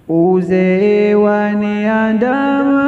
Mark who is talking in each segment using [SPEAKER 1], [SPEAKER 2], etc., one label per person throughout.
[SPEAKER 1] Uzee waniandama,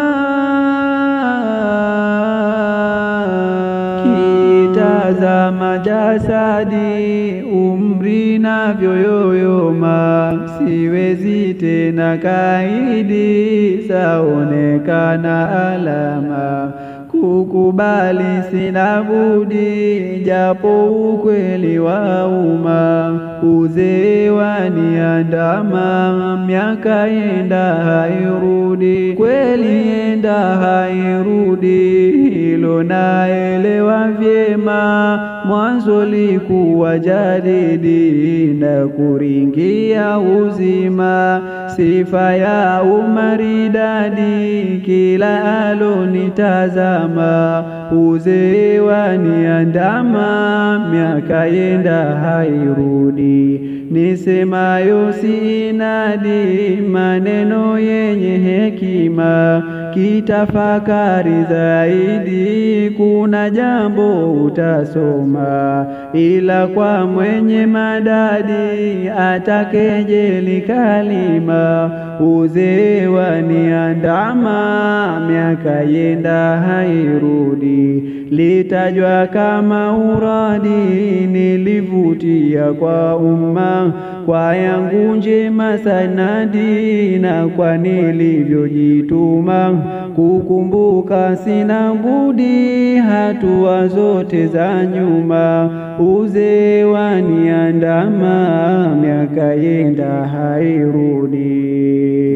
[SPEAKER 1] kitazama jasadi, umri navyoyoyoma, siwezi tena kaidi, saonekana alama. Kukubali sina budi, japo ukweli wauma. Uzee waniandama, miaka yenda hairudi, kweli yenda hairudi, hilo naelewa vyema. Mwanzo likuwa jadidi na kuringia uzima, sifa ya umaridadi kila alonitazama. Uzee waniandama, miaka yenda hairudi, nisemayo sinadi, maneno yenye hekima. Kitafakari zaidi, kuna jambo utasoma, ila kwa mwenye madadi atakejeli kalima. Uzee waniandama, miaka yenda hairudi, litajwa kama uradi, nilivutia kwa umma, kwa yangu njema sanadi, na kwa nilivyojituma. Kukumbuka sina budi, hatua zote za nyuma. Uzee waniandama, miaka yenda hairudi,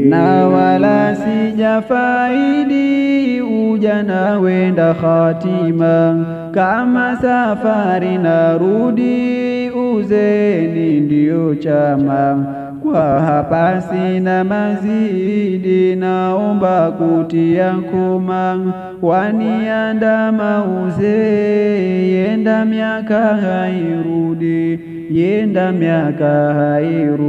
[SPEAKER 1] na wala sijafaidi, ujana wenda khatima. Kama safari narudi, uzeeni ndio chama. Kwa hapa sina mazidi, naomba kutia koma. Waniandama uzee, yenda miaka hairudi, yenda miaka hairudi.